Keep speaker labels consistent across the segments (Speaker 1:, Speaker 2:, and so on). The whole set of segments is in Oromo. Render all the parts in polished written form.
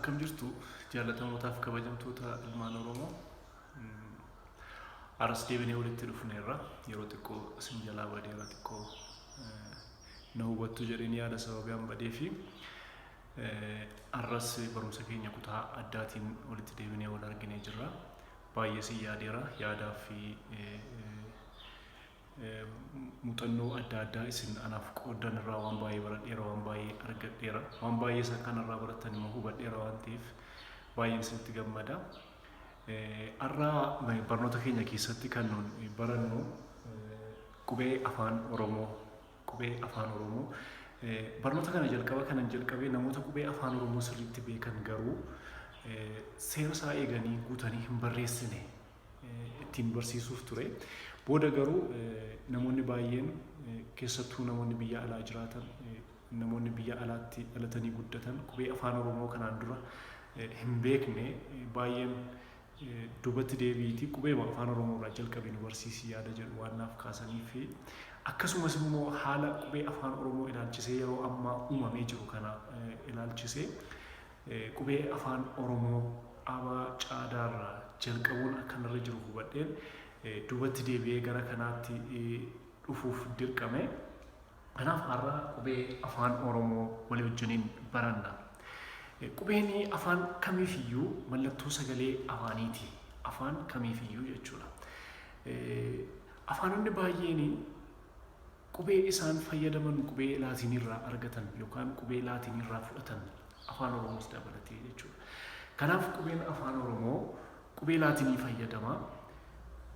Speaker 1: Akkam jirtu jaalatamootaaf kabajamtoota ilmaan Oromoo. Aras deebinee walitti dhufneerra. Yeroo xiqqoo isin jalaa badeera, xiqqoo na hubattu jedheen yaada sababii an badee fi arras barumsa keenya kutaa addaatiin walitti deebinee wal arginee jirra. Baay'ee isin yaadeera, yaadaa fi muuxannoo adda addaa isin anaaf qooddan irraa waan baay'ee baradheera, waan baay'ee argadheera, waan baay'ee isa kanarraa barattan immoo hubadheera waan ta'eef baay'een isinitti gammada. Har'a barnoota keenya keessatti kan nuun barannu qubee afaan Oromoo, qubee afaan Oromoo. Barnoota kana jalqaba kanan jalqabee namoota qubee afaan Oromoo sirriitti beekan garuu seera isaa eeganii guutanii hin barreessine ittiin barsiisuuf ture. Booda garuu namoonni baay'een, keessattuu namoonni biyya alaa jiraatan, namoonni biyya alaatti dhalatanii guddatan, qubee afaan Oromoo kanaan dura hin beekne baay'een duubatti deebi'iitii qubee afaan Oromoo irraa jalqabii nu barsiisi yaada jedhu waan naaf kaasanii fi akkasumas immoo haala qubee afaan Oromoo ilaalchisee yeroo ammaa uumamee jiru kana ilaalchisee qubee afaan Oromoo abaa caadaarraa jalqabuun akka narra jiru hubadheen duubatti deebi'ee gara kanaatti dhufuuf dirqame. Kanaaf har'a qubee afaan Oromoo walii wajjiniin baranna. Qubeen afaan kamiifiyyuu mallattoo sagalee afaaniiti. Afaan kamiifiyyuu jechuudha. Afaanonni baay'een qubee isaan fayyadaman qubee laatiinirraa argatan yookaan qubee laatiinirraa fudhatan, afaan Oromoos dabalatee jechuudha. Kanaaf qubeen afaan Oromoo qubee laatinii fayyadama.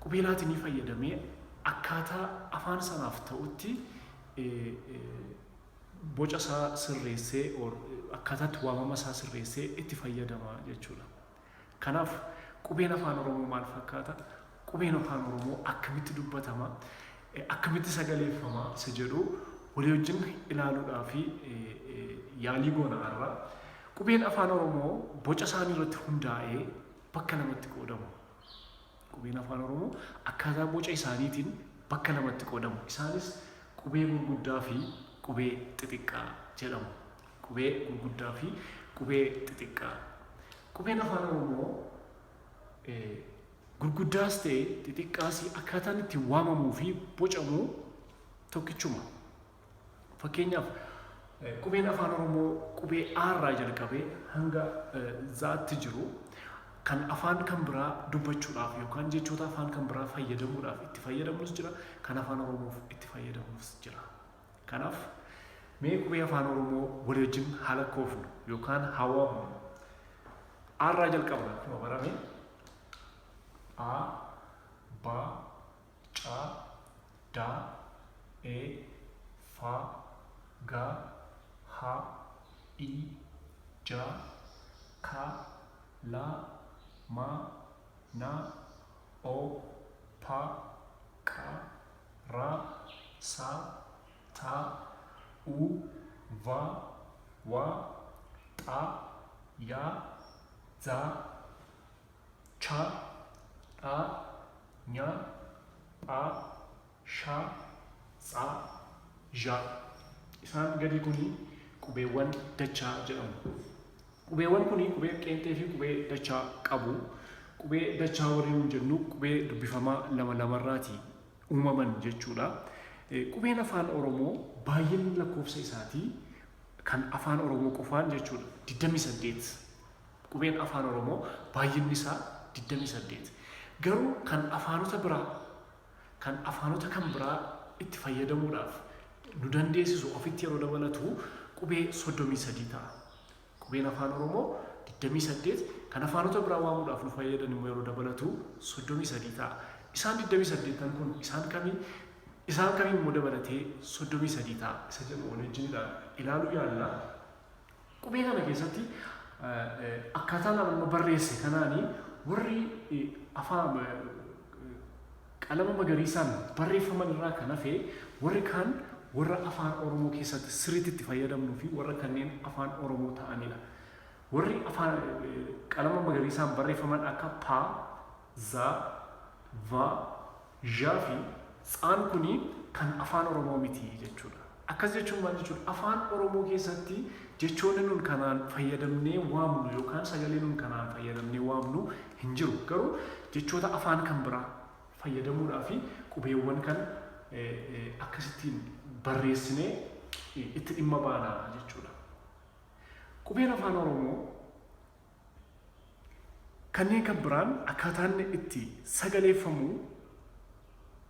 Speaker 1: Qubee laatinii fayyadamee akkaataa afaan sanaaf ta'utti boca isaa sirreessee, akkaataatti waamama isaa sirreessee itti fayyadama jechuudha. Kanaaf qubeen afaan Oromoo maal fakkaata? Qubeen afaan Oromoo akkamitti dubbatama? Akkamitti sagaleeffama? Isa jedhu walii wajjin ilaaluudhaa fi yaalii goona har'a. Qubeen afaan Oromoo boca isaanii irratti hundaa'ee bakka lamatti qoodamu. Qubeen afaan Oromoo akkaataa boca isaaniitiin bakka lamatti qoodamu. Isaanis qubee gurguddaa fi qubee xixiqqaa jedhamu. Qubee gurguddaa fi qubee xixiqqaa. Qubeen afaan Oromoo gurguddaas ta'e xixiqqaas akkaataan itti waamamuu fi bocamu tokkichuma. Fakkeenyaaf, qubeen afaan Oromoo qubee A irraa jalqabee hanga Zaatti jiru kan afaan kan biraa dubbachuudhaaf yookaan jechoota afaan kan biraa fayyadamuudhaaf itti fayyadamnus jira, kan afaan Oromoof itti fayyadamnus jira. Kanaaf mee qubee afaan Oromoo walii wajjin haa lakkoofnu yookaan haa waamnu. A irraa jalqabna akkuma barame. A, B, C, D, E, F, G, H, I, J, K, L, M, N, O, P, Q, R, S, T, U, V, W, X, Y, Z, Ch, Dh, Ny, Ph, Sh, Ts, Zh. Isaan gadii kuni qubeewwan dachaa jedhamu. Qubeewwan kuni qubee qeenxee fi qubee dachaa qabu. Qubee dachaa warri nuun jennu qubee dubbifamaa lama lamarraati uumaman jechuudha. Qubeen afaan Oromoo baay'inni lakkoofsa isaatii kan afaan Oromoo qofaan jechuudha 28. Qubeen afaan Oromoo baay'inni isaa 28. Garuu kan afaanota biraa, kan afaanota kan biraa itti fayyadamuudhaaf nu dandeessisu ofitti yeroo dabalatu qubee 33 ta'a. Qubeen afaan Oromoo 28, kan afaanota biraa waamuudhaaf nu fayyadan immoo yeroo dabalatu 33 ta'a. Isaan 28 kun isaan kamii? Isaan kamii immoo dabalatee 33 ta'a isa jedhu wal wajjin ilaaluu yaalla. Qubee kana keessatti akkaataan amma barreesse kanaani warri afaan qalama magariisaan barreeffaman irraa kan hafe warri kaan warra afaan Oromoo keessatti sirriitti itti fayyadamnuu fi warra kanneen afaan Oromoo ta'anidha. Warri afaan qalama magariisaan barreeffaman akka Pa, Za, Va, Zha fi Tsaan kuni kan afaan Oromoo miti jechuudha. Akkas jechuun maal jechuudha? Afaan Oromoo keessatti jechoonni nun kanaan fayyadamnee waamnu yookaan sagalee nun kanaan fayyadamnee waamnu hin jiru. Garuu jechoota afaan kan biraa fayyadamuudhaa fi qubeewwan kan akkasittiin barreessinee itti dhimma baana jechuudha. Qubeen Afaan Oromoo kanneen kan biraan akkaataan itti sagaleeffamu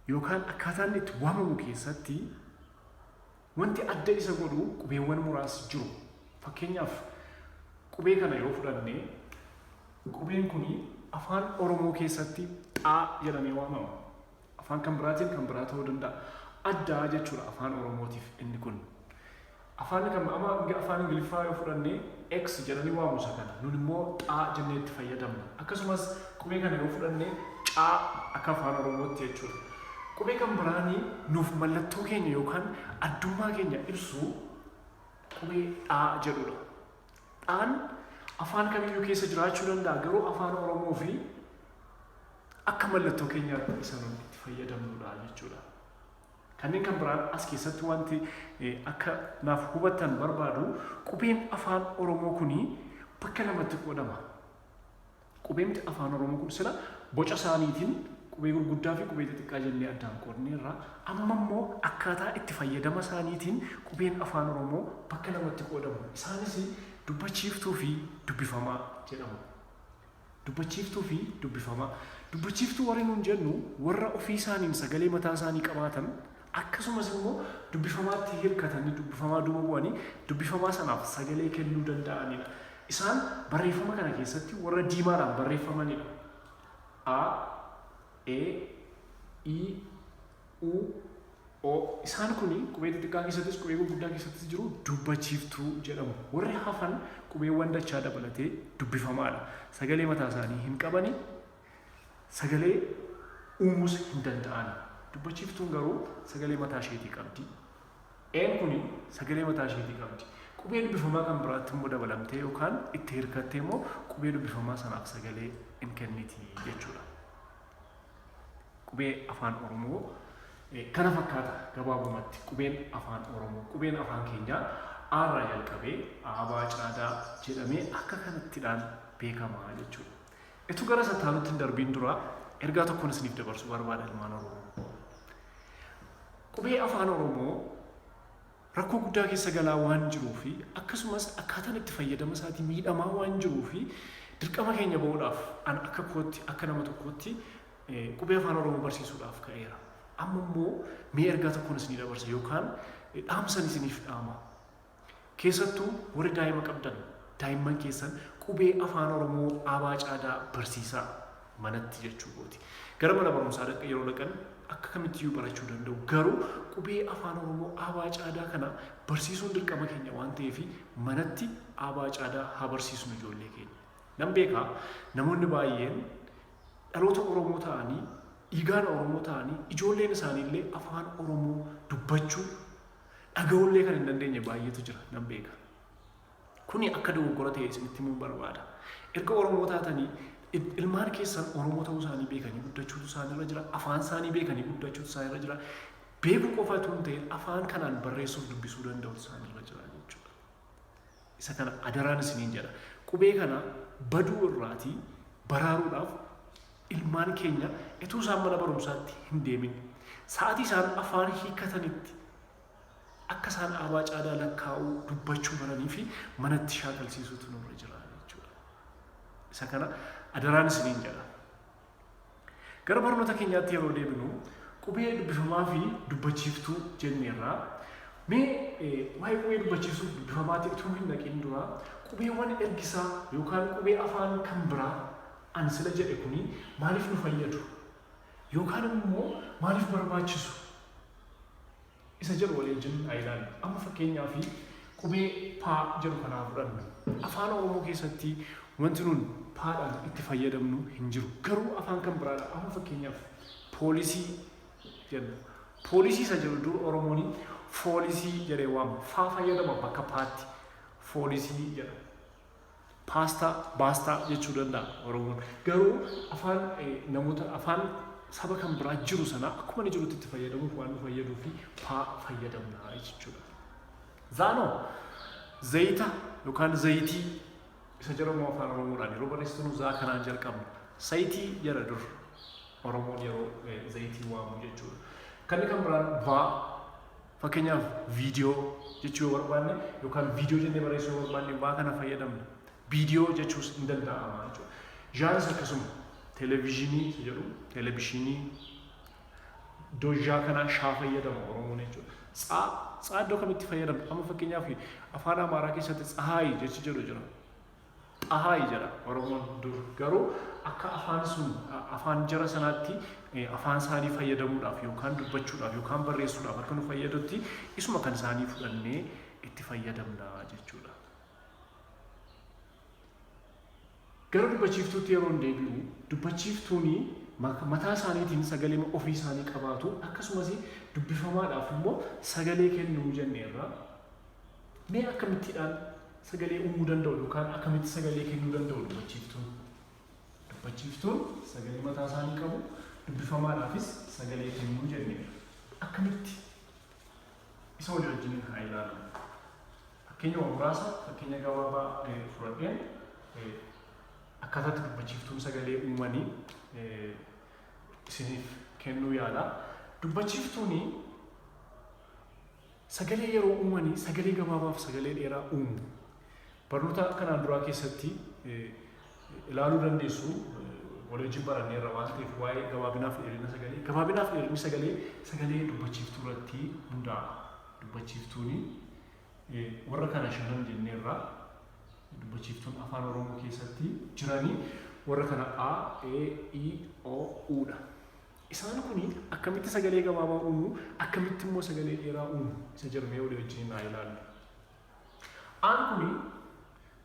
Speaker 1: yookaan akkaataan itti waamamu keessatti wanti adda isa godhu qubeewwan muraasni jiru. Fakkeenyaaf, qubee kana yoo fudhanne, qubeen kun Afaan Oromoo keessatti xaa jedhamee waamama. Afaan kan biraatiin kan biraa ta'uu danda'a. Addaa jechuudha Afaan Oromootiif inni kun. Afaan kan amma afaan Ingiliffaa yoo fudhanne, X jedhanii waamu isa kana. Nun immoo xaa jennee itti fayyadamna. Akkasumas qubee kana yoo fudhanne, caa akka Afaan Oromootti jechuudha. Qubee kan biraanii nuuf mallattoo keenya yookaan addummaa keenya ibsu qubee dhaa jedhudha. Dhaan afaan kamiyyuu keessa jiraachuu danda'a, garuu Afaan Oromoo fi akka mallattoo keenyaatti isa nun itti fayyadamnudha jechuudha. Kanneen kan biraan as keessatti wanti akka naaf hubattan barbaadu, qubeen Afaan Oromoo kuni bakka lamatti qoodama. Qubeemti Afaan Oromoo kun sila boca isaaniitiin qubee gurguddaa fi qubee xixiqqaa jennee addaan qoodneerra. Amma immoo akkaataa itti fayyadama isaaniitiin qubeen Afaan Oromoo bakka lamatti qoodamu. Isaanis dubbachiiftuu fi dubbifamaa jedhamu. Dubbachiiftuu fi dubbifamaa. Dubbachiiftuu warri nuun jennu warra ofii isaaniin sagalee mataa isaanii qabaatan, akkasumas immoo dubbifamaatti hirkatanii, dubbifamaa duuba bu'anii dubbifamaa sanaaf sagalee kennuu danda'anidha. Isaan barreeffama kana keessatti warra diimaadhaan barreeffamanidha. A, E, I, U, O. Isaan kun qubee xixiqqaa keessattis qubee gurguddaa keessattis jiru, dubbachiiftuu jedhamu. Warri hafan qubeewwan dachaa dabalatee dubbifamaadha. Sagalee mataa isaanii hin qabani, sagalee uumuus hin danda'ani. Dubbachiiftuun garuu sagalee mataa isheetii qabdi. Een kun sagalee mataa isheetii qabdi. Qubee dubbifamaa kan biraatti immoo dabalamtee yookaan itti hirkattee immoo qubee dubbifamaa sanaaf sagalee hin kenniti jechuudha. Qubee Afaan Oromoo kana fakkaata gabaabumatti qubeen Afaan Oromoo. Qubeen afaan keenyaa Aarraa jalqabee Aabaa Caadaa jedhamee akka kanattidhaan beekama jechuudha. Utuu gara sattaanutti hin darbiin dura ergaa tokkoon isiniif dabarsuu barbaada, ilmaan Oromoo. Qubee Afaan Oromoo rakkoo guddaa keessa galaa waan jiruu fi akkasumas akkaataan itti fayyadama isaatii miidhamaa waan jiruu fi dirqama keenya ba'uudhaaf an akka kootti, akka nama tokkootti qubee Afaan Oromoo barsiisuudhaaf ka'eera. Amma immoo mee ergaa tokkoon isinii dabarsa yookaan dhaamsan isiniif dhaama. Keessattuu warri daa'ima qabdan, daa'imman keessan qubee Afaan Oromoo Aabaa Caadaa barsiisaa manatti jechuu kooti. Gara mana barumsaa dhaqa yeroo dhaqan akka kamittiyyuu barachuu danda'u. Garuu qubee Afaan Oromoo Aabaa Caadaa kana barsiisuun dirqama keenya waan ta'eef manatti Aabaa Caadaa haa barsiisnu ijoollee keenya. Nan beekaa, namoonni baay'een dhaloota Oromoo ta'anii, dhiigaan Oromoo ta'anii, ijoolleen isaaniillee Afaan Oromoo dubbachuu dhaga'ullee kan hin dandeenye baay'eetu jira, nan beeka. Kuni akka dogoggora ta'e isinitti himuun barbaada. Erga Oromoo taatanii ilmaan keessan Oromoo ta'uu isaanii beekanii guddachuutu isaanirra jira. Afaan isaanii beekanii guddachuutu isaanirra jira. Beekuu qofa utuu hin ta'in afaan kanaan barreessuuf dubbisuu danda'utu isaanirra jira jechuudha. Isa kana adaraan isiniin jedha. Qubee kana baduu irraatii baraaruudhaaf ilmaan keenya utuu isaan mana barumsaatti hin deemin, sa'aatii isaan afaan hiikkatanitti akka isaan Aabaa Caadaa lakkaa'uu, dubbachuu baranii fi manatti shaakalsiisuutu nurra jira jechuudha. Isa kana adaraan isiniin jedha. Gara barnoota keenyaatti yeroo deebinu, qubee dubbifamaa fi dubbachiiftuu jenneerra. Mee waa'ee qubee dubbachiiftuu fi dubbifamaatti utuu hin dhaqin dura qubeewwan ergisaa yookaan qubee afaan kan biraa an sila jedhe kuni maaliif nu fayyadu? Yookaan immoo maaliif barbaachisu? Isa jedhu walii wajjin haa ilaallu. Amma fakkeenyaaf qubee paa jedhu kana haa fudhannu. Afaan Oromoo keessatti wanti nun paadhaan itti fayyadamnu hin jiru. Garuu afaan kan biraadha. Amma fakkeenyaaf poolisii jenna. Poolisii isa jedhu dur Oromoon foolisii jedhee waama. Faa fayyadama bakka paatti. Foolisii jedha. Paastaa, baastaa jechuu danda'a Oromoon. Garuu afaan namoota afaan saba kan biraa jiru sana akkuma inni jirutti itti fayyadamuuf waan nu fayyaduu fi paa fayyadamna jechuudha. Zaanoo zayita yookaan zayitii isa jedhamu afaan Oromoodhaan yeroo barreessinu zaa kanaan jalqabna. Sayitii jedha dur Oromoon yeroo zayitii waamu jechuudha. Kanni kan biraan vaa fakkeenyaaf viidiyoo jechuu yoo barbaanne yookaan viidiyoo jennee barreessuu yoo barbaanne vaa kana fayyadamna. Viidiyoo jechuus hin danda'ama jechuudha. Zhaanis akkasuma televezyiinii isa jedhu telebishinii iddoo zhaa kanaa shaa fayyadama Oromoon jechuudha. Tsaa tsaa iddoo kamitti fayyadamna? Amma fakkeenyaaf afaan Amaaraa keessatti tsahaayi jechi jedhu jira. Xahaayi jedha Oromoon dur garuu akka afaan sun afaan jara sanaatti afaan isaanii fayyadamuudhaaf yookaan dubbachuudhaaf yookaan barreessuudhaaf akka nu fayyadutti isuma kan isaanii fudhannee itti fayyadamna jechuudha. Gara dubbachiiftuutti yeroon deebi'u dubbachiiftuun mataa isaaniitiin sagalee ofii isaanii qabaatu akkasumas dubbifamaadhaaf immoo sagalee kennuu jenneerra. Mee akkamittiidhaan sagalee uumuu danda'u yookaan akkamitti sagalee kennuu danda'u dubbachiiftuun? Dubbachiiftuun sagalee mataa isaanii qabu dubbifamaadhaafis sagalee kennuu jenneerra. Akkamitti? Isa walii wajjiniin haa ilaallu. Fakkeenyuma muraasa fakkeenya gabaabaa fudhadheen akkaataatti dubbachiiftuun sagalee uumanii isiniif kennuu yaala. Dubbachiiftuun sagalee yeroo uumanii sagalee gabaabaaf sagalee dheeraa uumu. Barnoota kanaan duraa keessatti ilaaluu dandeessu walii wajjin baranneerra waan ta'eef waa'ee gabaabinaaf dheerina sagalee. Gabaabinaaf dheerinni sagalee sagalee dubbachiiftuu irratti hundaa'a. Dubbachiiftuun warra kana shanan jenneerra dubbachiiftuun afaan Oromoo keessatti jiranii warra kana A, E, I, O, U dha. Isaan kuni akkamitti sagalee gabaabaa uumu, akkamitti immoo sagalee dheeraa uumu isa jedhu mee walii wajjin haa ilaallu. Aan kuni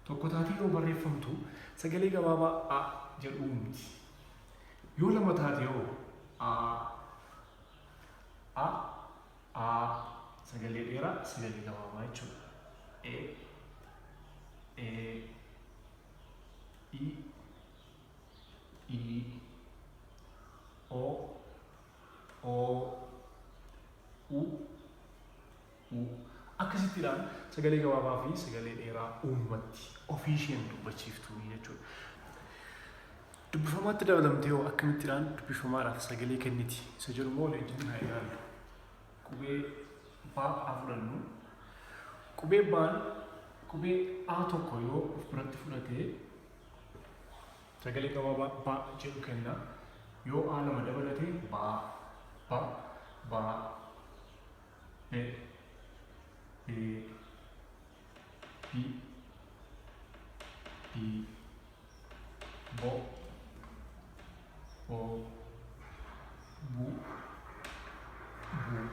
Speaker 1: tokko taatee yeroo barreeffamtu sagalee gabaabaa A jedhu uumti. Yoo lama taate hoo A, A, A sagalee dheeraa sagalee gabaabaa jechuudha. E, E, I, I, O, O, U, U. Akkasittiidhaan sagalee gabaabaa fi sagalee dheeraa uummatti ofii isheen dubbachiiftuuni jechuudha. Dubbifamaatti dabalamtee hoo akkamittiidhaan dubbifamaadhaaf sagalee kenniti isa jedhu immoo walii wajjin haa ilaallu. Qubee baa haa fudhannu. Qubee baan qubee A tokko yoo of biratti fudhate sagalee gabaabaa ba jedhu kenna. Yoo A lama dabalate ba, ba, ba, be, be, bi, bi, bo, bo, bu, bu.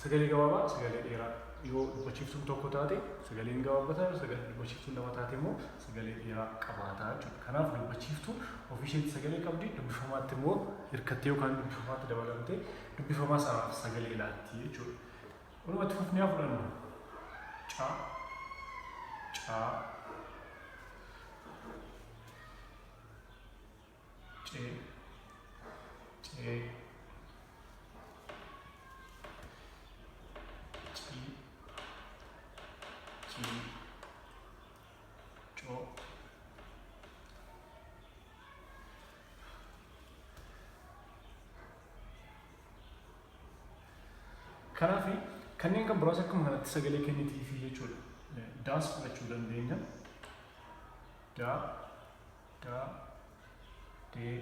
Speaker 1: Sagalee gabaabaa, sagalee dheeraa. Yoo dubbachiiftuun tokko taate sagaleen gabaabbata, yoo sagalee dubbachiiftuun lama taate immoo sagalee dheeraa qabaata jechuudha. Kanaaf dubbachiiftuun ofii isheetti sagalee qabdi, dubbifamaatti immoo hirkattee yookaan dubbifamaatti dabalamtee dubbifamaa sanaaf sagalee laatti jechuudha. Walumatti fufnee haa fudhannu. Ca, caa, C, cee, C, cii, co. Kanaaf kanneen kan biraas akkuma kanatti sagalee kennitiifii jechuudha. Daas fudhachuu dandeenya. Daa, daa, dee.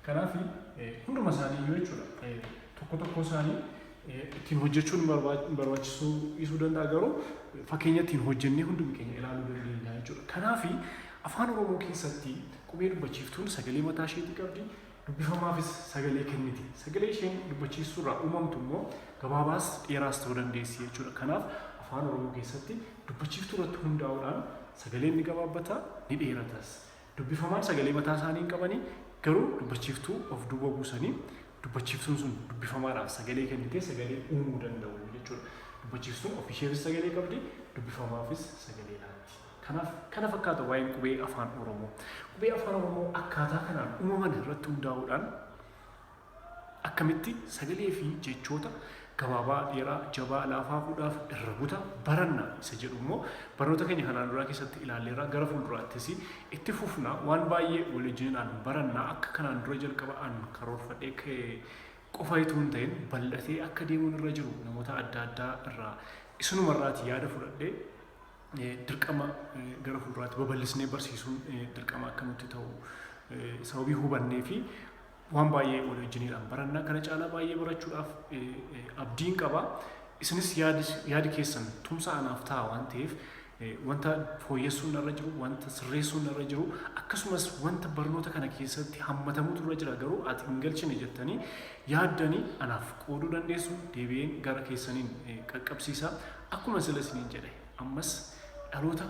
Speaker 1: Kanaaf hunduma isaanii iyyuu jechuudha tokko tokko isaanii ittiin hojjechuun barbaachisuu dhiisuu danda'a garuu fakkeenya ittiin hojjennee hundumi keenya ilaaluu dandeenya jechuudha. Kanaaf afaan Oromoo keessatti qubee dubbachiiftuun sagalee mataa isheetii qabdi. Dubbifamaafis sagalee kenniti. Sagalee isheen dubbachiistuu irraa uumamtu immoo gabaabaas dheeraas ta'uu dandeessi jechuudha. Kanaaf afaan Oromoo keessatti dubbachiiftuu irratti hundaa'uudhaan sagaleen ni gabaabbata, ni dheeratas. Dubbifamaan sagalee mataa isaanii hin qabani, garuu dubbachiiftuu of duuba buusanii dubbachiiftuun sun dubbifamaadhaaf sagalee kennitee sagalee uumuu danda'u jechuudha. Dubbachiiftuun ofiisheefis sagalee qabdi, dubbifamaafis sagalee laatti. Kanaaf kana fakkaata waa'een qubee Afaan Oromoo. Qubee Afaan Oromoo akkaataa kanaan uumaman irratti hundaa'uudhaan akkamitti sagalee fi jechoota gabaabaa, dheeraa, jabaa, laafaa, hudhaaf irra buta baranna isa jedhu immoo barnoota keenya kanaan duraa keessatti ilaalleerra. Gara fuulduraattis itti fufna, waan baay'ee wal wajjinidhaan baranna. Akka kanaan dura jalqaba an karoorfadhee ka'e qofa utuu hin ta'in bal'atee akka deemuun irra jiru namoota adda addaa irraa isinumarraati yaada fudhadhee dirqama gara fuulduraatti babal'isnee barsiisuun dirqama akka nutti ta'u sababii hubannee fi waan baay'ee wal wajjiniidhaan baranna. Kana caalaa baay'ee barachuudhaaf abdiin qaba. Isinis yaadi keessan tumsa anaaf ta'a waan ta'eef, wanta fooyyessuun narra jiru, wanta sirreessuun narra jiru, akkasumas wanta barnoota kana keessatti hammatamutu irra jira garuu ati hin galchine jettanii yaaddanii anaaf qooduu dandeessu. Deebi'een gara keessaniin qaqqabsiisa. Akkuma sila isiniin jedhe, ammas dhaloota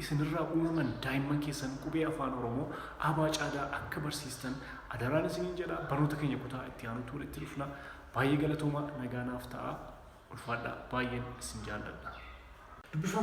Speaker 1: isinirraa uumaman, daa'imman keessan qubee Afaan Oromoo abaa caadaa akka barsiistan adaraan isiniin jedha. Barnoota keenya kutaa itti aanutti walitti dhufna. Baay'ee galatooma, nagaa naaf ta'a, ulfaadhaa, baay'een isin jaalladha. Dubbifama.